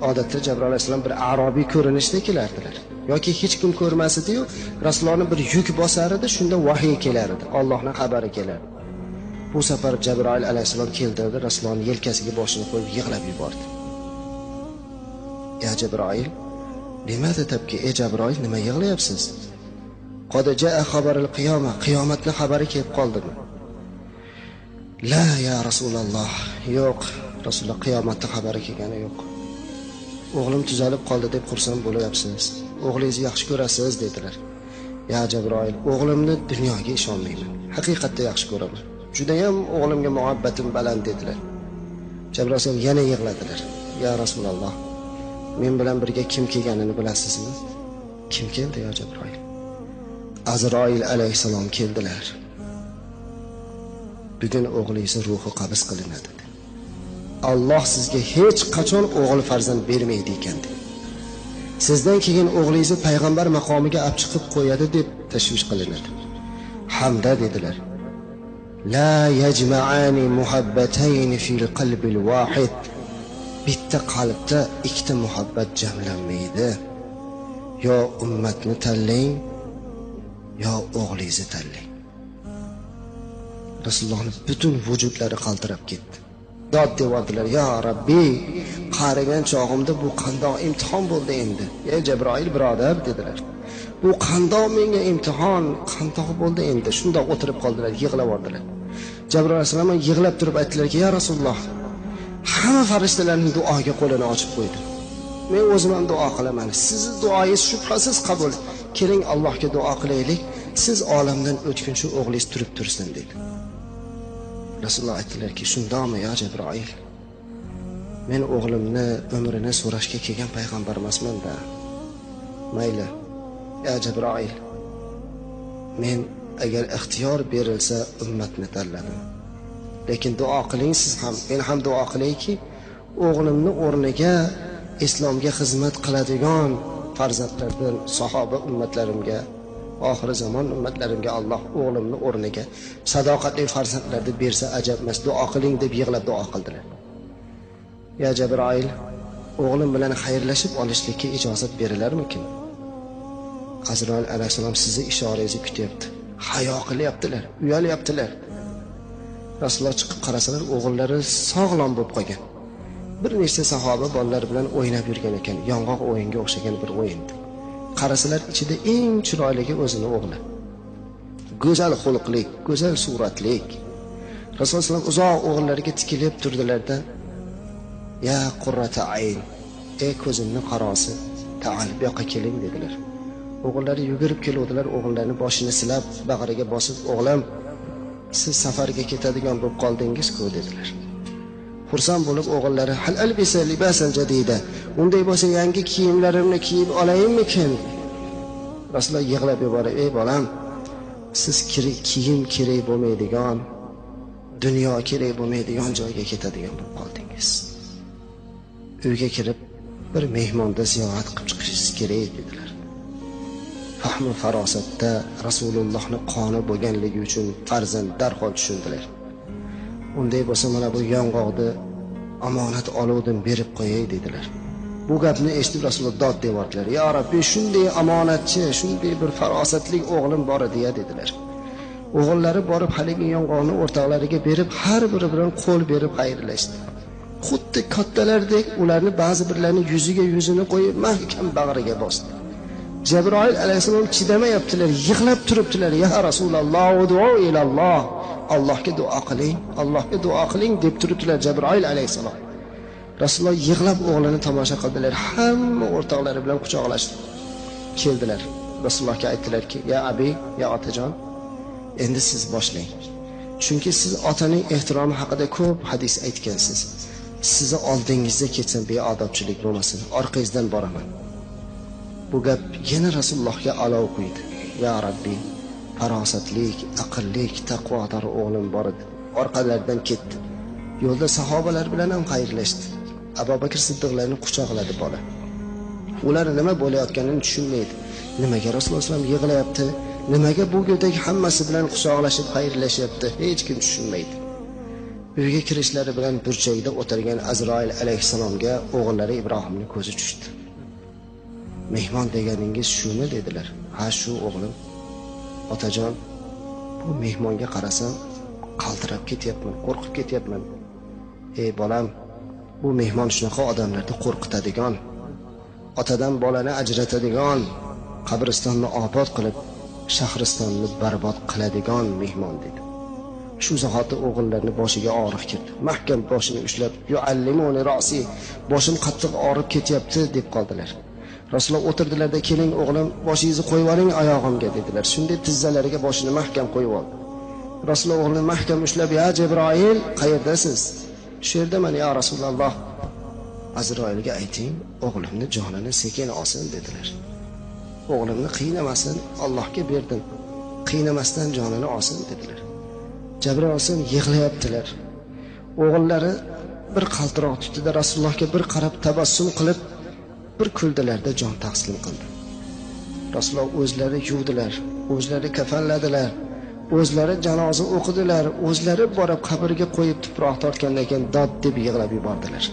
Odatda Jabroil alayhissalom bir arobiy ko'rinishda kelardilar. Yoki hech kim ko'rmas edi-yu, Rasulullohni bir yuk bosar edi, shunda vahiy kelar edi, Allohning xabari kelardi. Bu safar Jabroil alayhissalom keldi, Rasulullohning yelkasiga boshini qo'yib yig'lab yubordi. Ya Jabroil, limaza tabki? Ey Jabroil, nima yig'layapsiz? Qad jaa xabarul qiyoma, qiyomatning xabari kelib qoldimi? La ya Rasululloh, yo'q, Rasululloh, qiyomatning xabari kelgani yo'q. O'g'lim tuzalib qoldi deb xursand bo'lyapsiz. O'g'lingizni yaxshi ko'rasiz dedilar. Ya Jabroil, o'g'limni dunyoga ishonmayman. Haqiqatda yaxshi ko'raman. Juda ham o'g'limga muhabbatim baland dedilar. Jabroil alayhissalom yana yig'ladilar. Ya Rasululloh, men bilan birga kim kelganini bilasizmi? Kim keldi ya Jabroil? Azroil alayhissalom keldilar. Bugun o'g'lingizni ruhi qabz qilinadi. Alloh sizga hech qachon o'g'il farzand bermaydi ekan dedi. Sizdan keyin o'g'lingizni payg'ambar maqomiga olib chiqib qo'yadi deb tashvish qilinadi. Hamda dedilar. La yajma'ani muhabbatayn fil qalbil wahid. Bitta qalbda ikkita muhabbat jamlanmaydi. Yo ummatni tanlang, yo o'g'lingizni tanlang. Rasulullohning butun vujudlari qaltirab ketdi. Dod devordilar, ya Rabbi, qarigan chog'imda bu qandoq imtihon bo'ldi endi? Ey Jabroil birodar dedilar. Bu qandoq menga imtihon, qandoq bo'ldi endi? Shundoq o'tirib qoldilar, yig'lab yubordilar. Jabroil alayhissalom yig'lab turib aytdilarki, ya Rasululloh, hamma farishtalarning duoga qo'lini ochib qo'ydi. Men o'zim ham duo qilaman. Sizni duoyingiz shubhasiz qabul. Keling Allohga duo qilaylik. Siz olamdan o'tguncha o'g'lingiz turib tursin dedi. Rasululloh aytdilarki, shundoqmi ya Jabroil? Men o'g'limni umrini so'rashga kelgan payg'ambar emasman-da. Mayli, ya Jabroil. Men agar ixtiyor berilsa ummatni tanladim. Lekin duo qiling siz ham, men ham duo qilayki, o'g'limni o'rniga islomga xizmat qiladigan farzandlardan sahoba ummatlarimga, oxir zamon ummatlarimga Alloh o'g'limni o'rniga sadoqatli farzandlarni bersa ajab emas, duo qiling deb yig'lab duo qildilar. Ya Jabroil, o'g'lim bilan xayrlashib olishlikka ijozat berilarmikin? Azroil alayhissalom sizni ishorangizni kutyapti. Hayo qilyaptilar, uyalyaptilar. Rasululloh chiqib qarasalar, o'g'illari sog'lom bo'lib qolgan. Bir nechta sahoba bolalar bilan o'ynab yurgan ekan, yong'oq o'yinga o'xshagan bir o'yinda. Qarasalar ichida eng chiroyligi o'zini o'g'li. Go'zal xulqlik, go'zal suratlik. Rasululloh uzoq o'g'illariga tikilib turdilarda, ya qurrata ayn, ey ko'zimni qarosi, ta'al bu yoqqa keling dedilar. O'g'illari yugurib keluvdilar, o'g'illarini boshini silab, bag'riga bosib, o'g'lim, siz safarga ketadigan bo'lib qoldingiz-ku dedilar. Xursand bo'lib o'g'illari, hal albisa libasan jadida, unday bo'lsa yangi kiyimlarimni kiyib olayinmikin? Rasululloh yig'lab yuborib, ey bolam, siz kiyim kerak bo'lmaydigan, dunyo kerak bo'lmaydigan joyga ketadigan bo'lib qoldingiz. Uyga kirib bir mehmonda ziyorat qilib chiqishingiz kerak dedilar. Fahmi farosatda Rasulullohni qoni bo'lganligi uchun farzand darhol tushundilar. Unday bo'lsa mana bu yong'oqni omonat oluvdim, berib qo'yay dedilar. Bu gapni eshitib Rasululloh dod devordilar. Ya Rabbi, shunday omonatchi, shunday bir farosatli o'g'lim bor edi ya dedilar. O'g'illari borib haligi yong'oqni o'rtoqlariga berib, har biri bilan qo'l berib xayrlashdi. Xuddi kattalardek ularni ba'zi birlarini yuziga yuzini qo'yib mahkam bag'riga bosdi. Jabroil alayhissalom chidamayaptilar, yig'lab turibdilar. Ya Rasululloh, duo ilalloh, Allohga duo qiling, Allohga duo qiling deb turibdilar Jabroil alayhissalom. Rasululloh yig'lab o'g'lini tomosha qildilar, hamma o'rtoqlari bilan quchoqlashdi. Keldilar. Rasulullohga aytdilarki, ya abi, ya otajon, endi siz boshlang. Chunki siz otaning ehtiromi haqida ko'p hadis aytgansiz. Sizni oldingizda ketsam beodobchilik bo'lmasin, orqangizdan boraman. Bu gap yana Rasulullohga alov quydi. Ya Rabbi, farosatlik, aqllik, taqvodor o'g'lim bor edi. Orqalaridan ketdi. Yo'lda sahobalar bilan ham xayrlashdi. Abu Bakr Siddiqlarni quchoqladi bola. Ular nima bo'layotganini tushunmaydi. Nimaga Rasululloh sollallohu alayhi vasallam yig'layapti? Nimaga bu go'dak hammasi bilan quchoqlashib xayrlashyapti? Hech kim tushunmaydi. Uyga kirishlari bilan burchakda o'tirgan Azroil alayhissalomga o'g'illari Ibrohimning ko'zi tushdi. Mehmon deganingiz shumi dedilar. Ha, shu o'g'lim. Otajon, bu mehmonga qarasam qaltirab ketyapman, qo'rqib ketyapman. Ey bolam, bu mehmon shunaqa odamlarni qo'rqitadigan, otadan bolani ajratadigan, qabristonni obod qilib, shahristonni barbod qiladigan mehmon dedi. Shu zahoti o'g'illarni boshiga og'riq kirdi. Mahkam boshini ushlab, yuallimuni ra'si, boshim qattiq og'rib ketyapti deb qoldilar. Rasululloh o'tirdilarda, keling o'g'lim, boshingizni qo'yib oling oyog'imga dedilar. Shunday tizzalariga boshini mahkam qo'yib oldi. Rasululloh o'g'lini mahkam ushlab, ya Jabroil, qayerdasiz? Shu yerdaman ya Rasululloh. Azroilga ayting, o'g'limni jonini sekin olsin dedilar. O'g'limni qiynamasin, Allohga berdim. Qiynamasdan jonini olsin dedilar. Jabroil alayhissalom yig'layaptilar. O'g'illari bir qaltiroq tutdi-da, Rasulullohga bir qarab tabassum qilib, bir kuldilarda jon taslim qildi. Rasululloh o'zlari yuvdilar, o'zlari kafanladilar, o'zlari janoza o'qidilar, o'zlari borib qabrga qo'yib tuproq tortgandan keyin dod deb yig'lab yubordilar.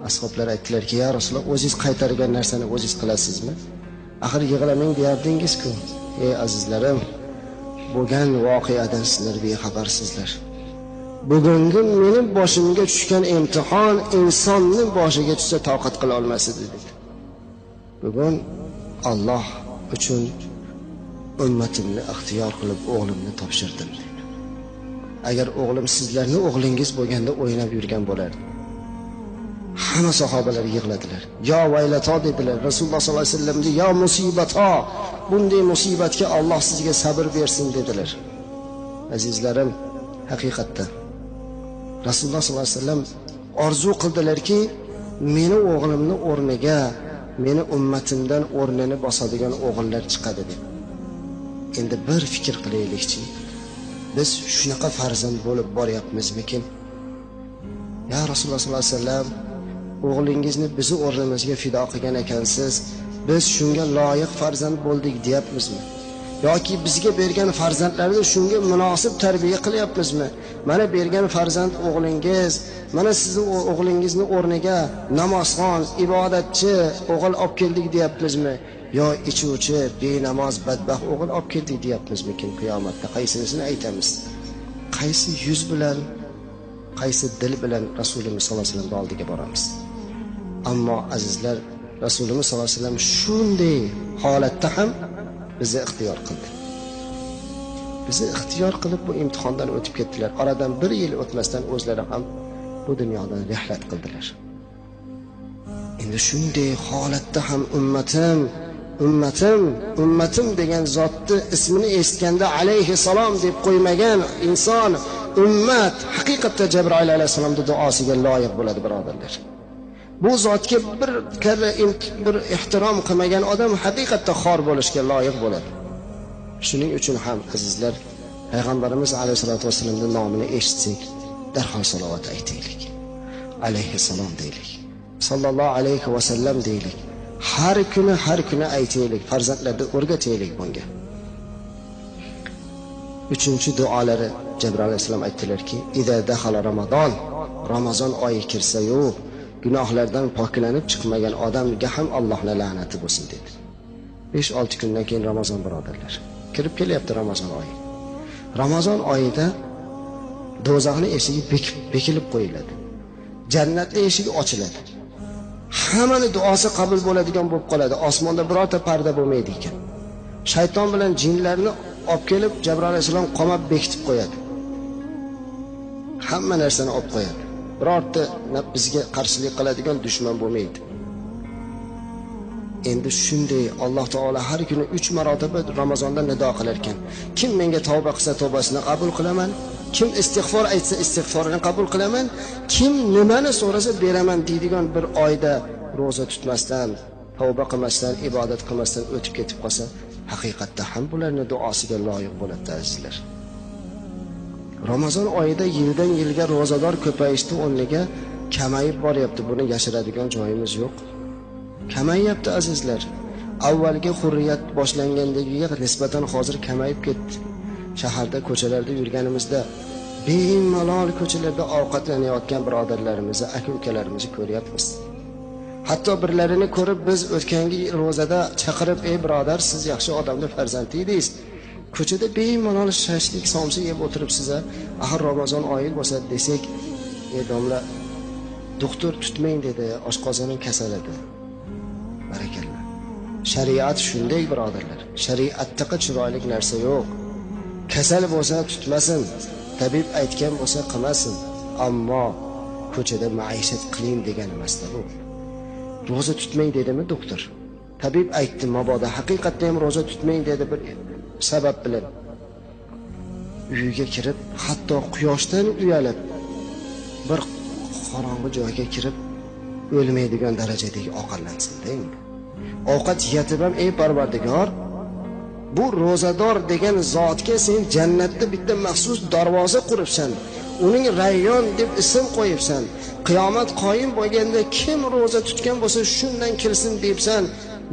Ashoblar aytdilarki, ya Rasululloh, o'zingiz qaytargan narsani o'zingiz qilasizmi? Axir yig'lamang deyardingiz-ku. Ey azizlarim, bo'lgan voqeadan sizlar bexabarsizlar. Bugungi mening boshimga tushgan imtihon insonning boshiga tushsa toqat qila olmas edi dedi. Bugun Alloh uchun ummatimni ixtiyor qilib o'g'limni topshirdim dedi. Agar o'g'lim sizlarning o'g'lingiz bo'lganda o'ynab yurgan bo'lardi. Hamma sahobalar yig'ladilar. Ya vaylato dedilar. Rasululloh sollallohu alayhi vasallamga ya musibato, bunday musibatga Alloh sizga sabr bersin dedilar. Azizlarim, haqiqatda Rasululloh sollallohu alayhi vasallam orzu qildilarki, meni o'g'limni o'rniga meni ummatimdan o'rnini bosadigan o'g'illar chiqadi deb. Endi bir fikr qilaylikchi, biz shunaqa farzand bo'lib boryapmizmikin? Ya Rasululloh sollallohu alayhi vasallam, o'g'lingizni bizni o'rnimizga fido qilgan ekansiz, biz shunga loyiq farzand bo'ldik deyapmizmi? Yoki bizga bergan farzandlarni shunga munosib tarbiya qilyapmizmi? Mana bergan farzand o'g'lingiz, mana sizni o'g'lingizni o'rniga namozxon, ibodatchi o'g'il olib keldik deyapmizmi? Yo ichuvchi, benamoz, badbaxt o'g'il olib keldik deyapmizmikin? Qiyomatda qaysinisini aytamiz? Qaysi yuz bilan, qaysi dil bilan Rasulimiz sollallohu alayhi vasallam oldiga boramiz? Ammo azizlar, Rasulimiz sollallohu alayhi vasallam shunday holatda ham bizni ixtiyor qildi. Bizni ixtiyor qilib bu imtihondan o'tib ketdilar. Oradan bir yil o'tmasdan o'zlari ham bu dunyodan rihlat qildilar. Endi shunday holatda ham ummatim, ummatim, ummatim degan zotni ismini eshitganda alayhissalom deb qo'ymagan inson, ummat haqiqatda Jabroil alayhissalomning duosiga loyiq bo'ladi birodarlar. Bu zotga bir karra bir ehtirom qilmagan odam haqiqatda xor bo'lishga loyiq bo'ladi. Shuning uchun ham azizlar, payg'ambarimiz alayhisolatu vassalamning nomini eshitsak, darhol salovat aytaylik. Alayhissalom deylik. Sallallohu alayhi vasallam deylik. Har kuni har kuni aytaylik, farzandlarni o'rgataylik bunga. Uchinchi duolari Jabroil alayhissalom aytdilarki, "Iza dahala Ramazon", Ramazon oyi kirsa-yu, gunohlardan poklanib chiqmagan odamga ham Allohning la'nati bo'lsin dedi. 5-6 kundan keyin Ramazon birodarlar. Kirib kelyapti Ramazon oyi. Ramazon oyida do'zaxning eshigi bekilib qo'yiladi. Jannatning eshigi ochiladi. Hammani duosi qabul bo'ladigan bo'lib qoladi. Osmonda birorta parda bo'lmaydi ekan. Shayton bilan jinlarni olib kelib Jabroil alayhissalom qamab bekitib qo'yadi. Hamma narsani olib qo'yadi. Birorta bizga qarshilik qiladigan dushman bo'lmaydi. Endi shunday Alloh taolo har kuni 3 marotaba Ramazonda nido qilar ekan. Kim menga tavba qilsa tavbasini qabul qilaman, kim istig'for aytsa istig'forini qabul qilaman, kim nimani so'rasa beraman deydigan bir oyda roza tutmasdan, tavba qilmasdan, ibodat qilmasdan o'tib ketib qolsa, haqiqatda ham bularning duosiga loyiq bo'ladi azizlar. Ramazon oyida yildan yilga rozador ko'payishdi o'rniga kamayib boryapti. Buni yashiradigan joyimiz yo'q. Kamayyapti azizlar. Avvalgi hurriyat boshlanganligiga nisbatan hozir kamayib ketdi. Shaharda, ko'chalarda yurganimizda Bemalol ko'chalarda ovqatlanayotgan birodarlarimizni, aka-ukalarimizni ko'ryapmiz. Hatto birlarini ko'rib biz o'tgangi ro'zada chaqirib, ey birodar, siz yaxshi odamning farzandi edingiz. Ko'chada bemalol shashlik, somsa yeb o'tiribsiz, axir Ramazon oyi bo'lsa desak, ey domla, doktor tutmang dedi, oshqozonim kasal edi. Barakalla. Shariat shunday birodarlar. Shariatdaqa chiroyli narsa yo'q. Kasal bo'lsa tutmasin, tabib aytgan bo'lsa qilmasin, ammo ko'chada maishat qiling degan emasda bu. Ro'za tutmang dedimi doktor? Tabib aytdi, mabodo haqiqatda ham ro'za tutmang dedi bir sabab bilan. Uyga kirib, hatto quyoshdan uyalib bir qorong'i joyga kirib o'lmaydigan darajadagi ovqatlansin-da endi. Ovqat yetib ham, ey Parvardigor, bu ro'zador degan zotga sen jannatda bitta maxsus darvoza quribsan. Uning Rayyon deb ism qo'yibsan. Qiyomat qoyim bo'lganda kim ro'za tutgan bo'lsa shundan kirsin debsan.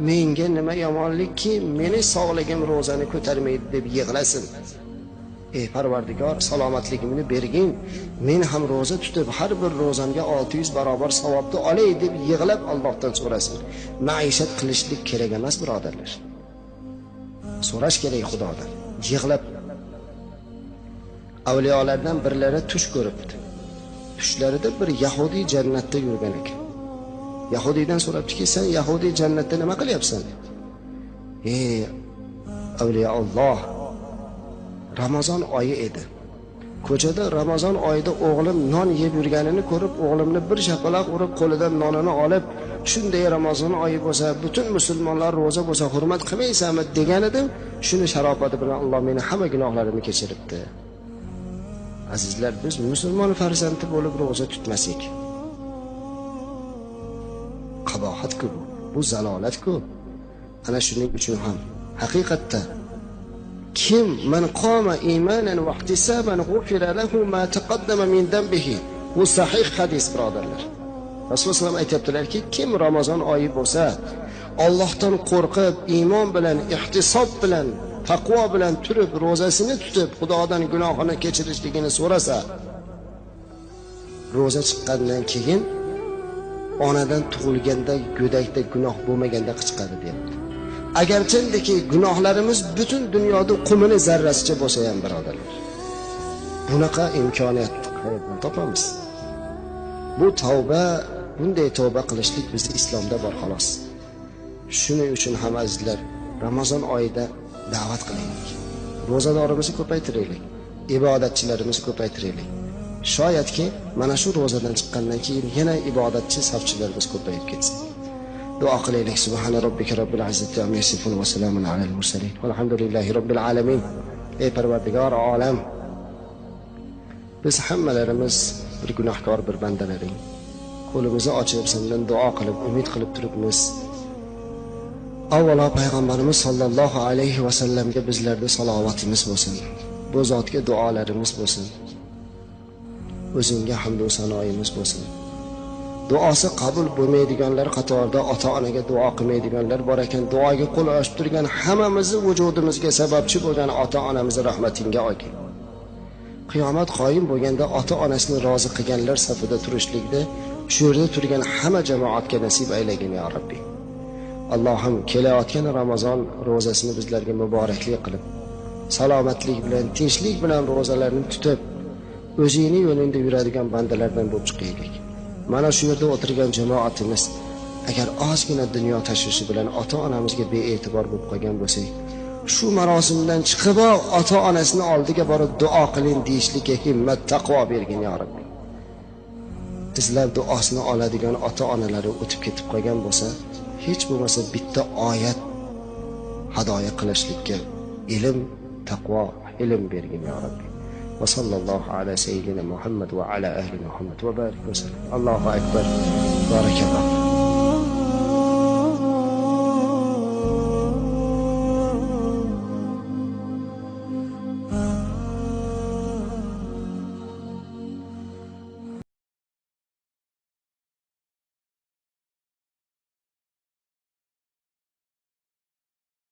Menga nima yomonlikki, meni sog'ligim ro'zani ko'tarmaydi deb yig'lasin. Ey Parvardigor, salomatligimni bergin. Men ham ro'za tutib har bir ro'zamga 600 barobar savobni olay deb yig'lab Allohdan so'rasin. Maishat qilishlik kerak emas birodarlar. So'rash kerak Xudodan. Yig'lab. Avliyolardan birlari tush ko'ribdi. Tushlarida bir yahudiy jannatda yurgan ekan. Yahudiydan so'rabdiki, sen yahudiy jannatda nima qilyapsan? Ey avliyo Alloh, Ramazon oyi edi. Ko'chada Ramazon oyida o'g'lim non yeb yurganini ko'rib, o'g'limni bir shapaloq urib, qo'lidan nonini olib, shunday Ramazon oyi bo'lsa, butun musulmonlar ro'za bo'lsa, hurmat qilmaysanmi degan edim. Shuni sharofati bilan Alloh meni hamma gunohlarimni kechiribdi. Azizlar, biz musulmon farzandi bo'lib ro'za tutmasak, qabohat-ku bu, bu zalolat-ku. Ana shuning uchun ham haqiqatda kim man qoma imanan va ihtisaban g'ufira lahu ma taqaddama min dambihi. Bu sahih hadis birodarlar. Rasululloh aytibdilarki, kim Ramazon oyi bo'lsa, Allohdan qo'rqib, iymon bilan, ihtisob bilan, taqvo bilan turib ro'zasini tutib, Xudodan gunohini kechirishligini so'rasa, ro'za chiqqandan keyin onadan tug'ilganda go'dakda gunoh bo'lmaganda chiqadi deyapti. Agarchindiki gunohlarimiz butun dunyoda qumini zarrasicha bo'lsa ham birodarlar, bunaqa imkoniyat qayerdan topamiz? Bu tavba, bunday tavba qilishlik bizda islomda bor xolos. Shuning uchun ham azizlar, Ramazon oyida da'vat qilaylik. Ro'zadorimizni ko'paytiraylik, ibodatchilarimizni ko'paytiraylik. Shoyatki mana shu ro'zadan chiqqandan keyin yana ibodatchi safchilarimiz ko'payib ketsin. Duo qilaylik. Subhana robbika robbil izzati amma yasifun va salamun alal mursalin. Valhamdulillahi robbil alamin. Ey Parvardigor olam, biz hammalarimiz bir gunohkor bir bandalaring. Qo'limizni ochib sendan duo qilib, umid qilib turibmiz. Avvalo payg'ambarimiz sollallohu alayhi va sallamga bizlarda salovatimiz bo'lsin. Bu zotga duolarimiz bo'lsin. O'zingga hamd va sanoyimiz bo'lsin. Duosi qabul bo'lmaydiganlar qatorida ota-onaga duo qilmaydiganlar bor ekan. Duoga qo'l ochib turgan hammamizni vujudimizga sababchi bo'lgan ota-onamizni rahmatingga olgin. Qiyomat qoyim bo'lganda ota-onasini rozi qilganlar safida turishlikda shu yerda turgan hamma jamoatga nasib aylagin ya Rabbi. Allohim kelayotgan Ramazon ro'zasini bizlarga muborakli qilib, salomatlik bilan, tinchlik bilan ro'zalarni tutib, o'zingning yo'lingda yuradigan bandalardan bo'lib chiqaylik. Mana shu yerda o'tirgan jamoatimiz agar ozgina dunyo tashvishi bilan ota-onamizga bee'tibor bo'lib qolgan bo'lsak, shu marosimdan chiqib ota-onasini oldiga borib duo qiling deyishlikka himmat, taqvo bergin ya Rabbi. Bizlar duosini oladigan ota-onalari o'tib ketib qolgan bo'lsa, hech bo'lmasa bitta oyat hadoya qilishlikka ilm, taqvo, ilm bergin ya Rabbi. Va sallallohu ala sayyidina Muhammad va ala ahli Muhammad va barik va sallam. Allohu akbar. Barakalloh.